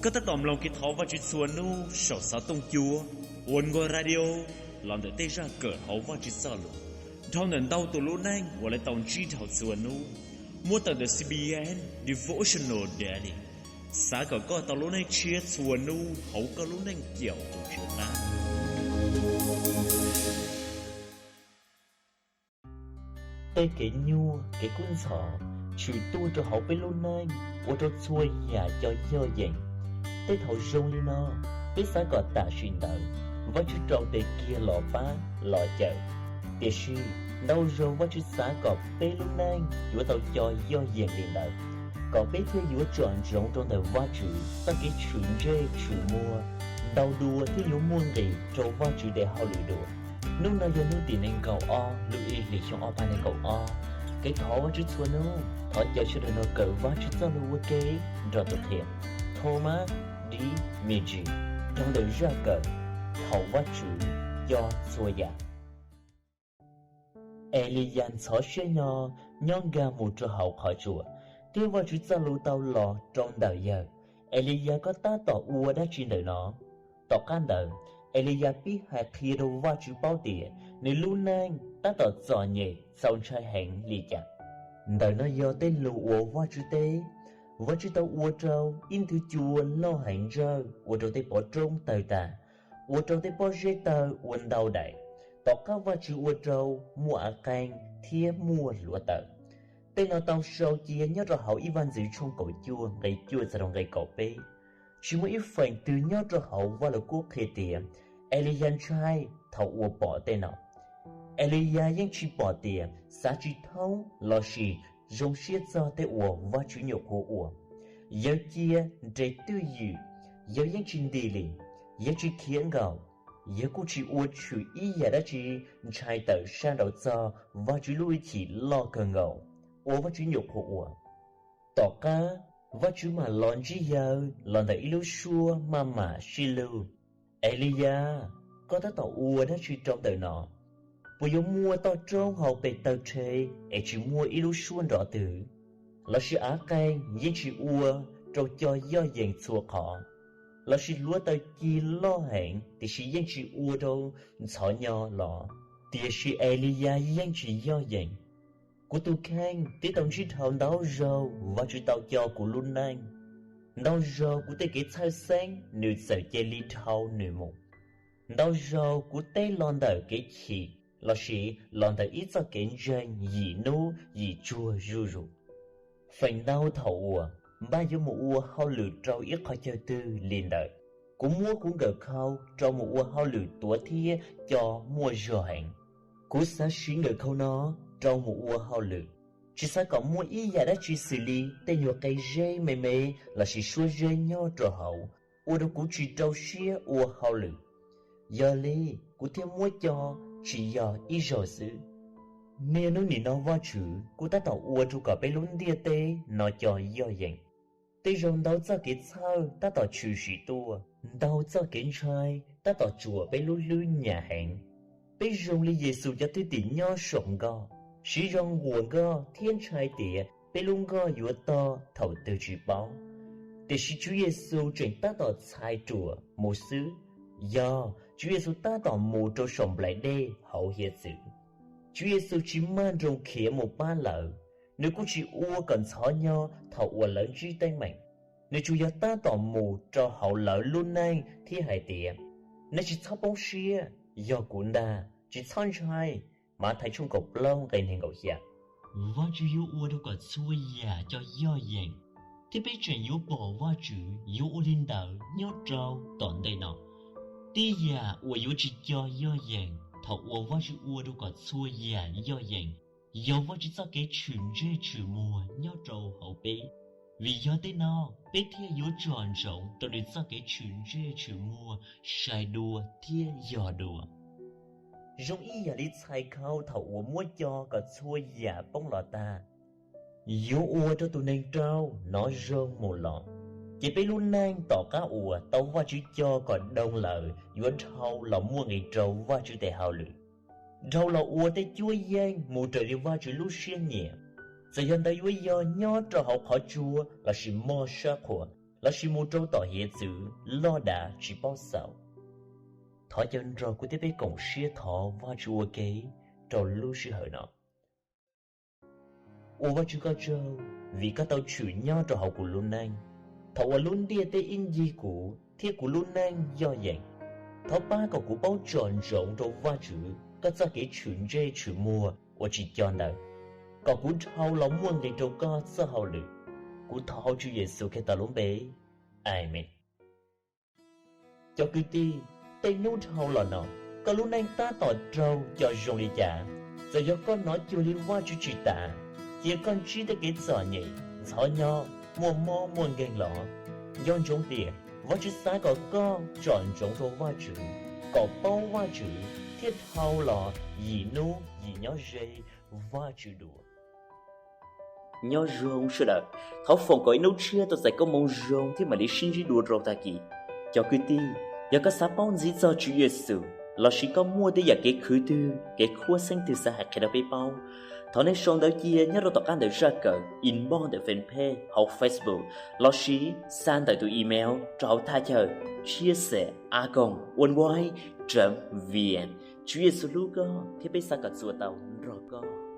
Koj tab tom mloog kev thov Vajtswv txhua hnub saum xov tooj cua Oneway Radio los ntawm tej zaj kawm hauv Vajtswv Txojlus dhau ntawm ntau tus lub neej uas lawv tau ntsib dhau txhua hnub, muab tawm ntawm C B N Devotional Daily. Xav kom koj tau lub neej tshiab txhua hnub hauv koj lub neej caum tus Tswv qab. Tej kev nyuaj, kev kub ntxhov tshwm tuaj rau hauv peb lub neej ua rau txhua yam co yog yees. Tej thaum zoo li no, peb xav kom tam sim ntawd Vajtswv rau tes kiag los pab, los cawm. Tiam sis, ntau zaug Vajtswv xav kom peb lub neej yuav tau co yog yees li ntawd, kom peb thiaj yuav tsom ntsoov rau ntawm Vajtswv txoj kev tshwm ntsej tshwm muag ntau dua thiab yuav muaj nqis rau Vajtswv tes hauj lwm dua. Hnub no yog hnub tim nees nkaum ob lub ib hlis xyoo ob phav nees nkaum ob. Kev thov Vajtswv txhua hnub, thov caw sawv daws los kawm Vajtswv Txojlus ua ke nrog tus qhia Thomas D. Magee dhau ntawm zaj kawm Thov Vajtswv Co Txhua Yam. Eliyas ntxhov siab nyo nyob nkag mus rau hauv qhov tsua, thiab Vajtswv Txojlus tau los rau ntawm yawg, Eliyas, koj tab tom ua dab tsi ntawm no? Tom qab ntawd, Eliyas pib hais qhia rau Vajtswv paub tias nws lub neej tab tom txom nyem txaus ntshai heev li cas. Ntawm no yog tej lus uas Vajtswv teb: Vajtswv tau ua rau ib nthwv cua loj heev ntsawj ua rau tej pov roob tawg tas, ua rau tej pob zeb tawg ua ntau daim. Tom qab Vajtswv ua rau muaj av qeeg thiab muaj hluav taws. Tej no tau sau cia nyob rau hauv Ib Vaj ntxwv tshooj kaum cuaj nqe cuaj txog rau nqe kaum peb. Tsis muaj ib feem twg nyob rau hauv Vaj Lug Kub qhia tias Eliyas ntshai thaum uas pom tej no. Eliyas yeej tsis pom tias xav tsis thoob lossis zoo siab txog tej uas Vajtswv nyuam qhuav ua. Yawg cia nres twj ywm, yawg yeej tsis ntim li, yawg tsis khiav nkaus, yawg kuj tsis ua tshwm ib yam dab tsi ntshai tawm sab nraud txog Vajtswv lub hwj chim loj kawg nkaus uas Vajtswv nyuam qhuav ua. Tom qab, Vajtswv mam los ntsib yawg los ntawm ib lub suab maj mam sib lug: Eliyas, koj tab tom ua dab tsi rau ntawm no? Puas yuav muaj toj roob hauv pes taw rhe es tsis muaj ib lub suab nrov twg? Lossis av qeeg yeej tsis ua rau co yoj yees txhua qhov? Lossis hluav taws cig loj heev tiam sis yeej tsis ua rau ntxhov nyo los? Tiam sis Eliyas yeej tsis yoj yees. Kuv tus kheej twb tau ntsib dhau ntau zaug Vajtswv tau co kuv lub neej. Ntau zaug kuv tej kev txhawj xeeb nws txawm cia li dhau nws mus. Ntau zaug kuv teb los ntawm kev chim lossis los ntawm ib txoj kev ntseeg yim hnub yim tsuag zuj zus. Feem ntau thaum uas npaj yuav mus ua hauj lwm rau ib qhov chaw twg li ntawd, kuv muab kuv nkawm khau rau mus ua hauj lwm tuav thiab co muaj zog heev. Kuv xav siv nkawm khau no rau mus ua hauj lwm, tsis xav kom muaj ib yam dab tsi xws li tej nyuag qe zeb me me lossis suab zeb nyob rau hauv, ua rau kuv tsis rau siab ua hauj lwm. Yog li, kuv thiaj muab co tsis yog ib zaug xwb. Niaj hnub nim no Vajtswv kuj tab tom ua rau kom peb lub ntiaj teb no co yoj yees. Tej zaug ntau txoj kev txhawj tab tom tshwm sim tuaj, ntau txoj kev ntshai tab tom tsuam peb lub hlwb nyam heev. Peb zoo li Yexus cov thwj tim nyob saum nkoj, siv zog nquas nkoj thiab ntshai tias peb lub nkoj yuav tog thaum twg tsis paub. Tiam sis Tswv Yexus tseem tab tom txhais ruam mus xwb. Yog, Tswv Yexus tab tom mus rau saum nplaim dej hauv hiav txwv. Tswv Yexus tsis maj nroos khiav mus pab lawv, nws kuj tsis ua kom ntxhov nyo thaum uas lawv ntsib teeb meem. Nws tsuas yog tab tom mus rau hauv lawv lub neej thiab hais tias: Nej tsis txhob poob siab, yog kuv ntag, tsis txhob ntshai. Mathais tshooj kaum plaub nqe nees nkaum xya. Vajtswv yuav ua rau kom txhua yam co yoj yees, thiab peb tseem yuav pom Vajtswv yuav ua li ntawd nyob rau tom ntej no. Tib yam uas yuav tsis co yoj yees thaum uas Vajtswv ua rau kom txhua yam yoj yees, yog Vajtswv txoj kev tshwm ntsej tshwm muag nyob rau hauv peb. Vim yog tej no, peb thiaj yuav tsom ntsoov rau Nws txoj kev tshwm ntsej tshwm muag sai dua thiab yog dua. Zoo ib yam li txhais khau thaum uas muab co kom txhua yam poob los tag, yuav ua rau tus neeg rau hnov zoo mus los, ces peb lub neej tom qab uas tau Vajtswv co kom doog lawm yuav dhau los muaj nqis rau Vajtswv tes hauj lwm, dhau los ua tej cuab yeej mus raws li Vajtswv lub siab nyiam. Txawm yog ntawd yuav yog nyob rau hauv qhov tsua lossis moj sab qhua, lossis mus rau tom hiav txwv loj dav tsis paub xaus? Thov caw nrog kuv thiab peb koom siab thov Vajtswv ua ke rau lub sij hawm no. Ua Vajtswv koj tsaug vim koj tau tshwm nyob rau hauv kuv lub neej. Thaum uas lub ntiaj teb ib ncig kuv thiab kuv lub neej yoj yeem, thov pab kom kuv paub tsom ntsoov rau Vajtswv koj txoj kev tshwm ntsej tshwm muag uas tsis co ntawd, kom kuv dhau los muaj nqis rau koj txoj hauj lwm. Kuv thov hauv Tswv Yexus Khetos lub npe, Amees. Cov kwv tij, tej hnub dhau los no, koj lub neej tab tom raug co zoo li cas? Txawm yog koj hnov cuag li Vajtswv tsis tas, cia koj ntsib tej kev txom nyem, ntxhov hnyo, muaj mob muaj nkeeg los, nco ntsoov tias Vajtswv xav kom koj tsom ntsoov rau Vajtswv, kom paub Vajtswv thiab dhau los yim hnub yim nyob ze Vajtswv dua. Nyob zoo sawv daws, thov foom kom ib hnub tshiab tau txais koob hmoov zoo thiab mam li sib ntsib dua rau tag kis. Cov kwv tij, yog koj xav paub ntxiv txog Tswv Yexus lossis koj muaj tej yam kev khwv twg, kev khuab xeeb twg xav hais qhia rau peb paub, thov nej sau ntawv cia nyob rau tom qab ntawm zaj kawm, inbox ntawm fanpage hauv Facebook, lossis xa ntawm tus email rau hauv thaj chaw chia sẻ a còng oneway chấm vn. Tswv Yexus hlub koj thiab peb xav kom txuas tau nrog koj.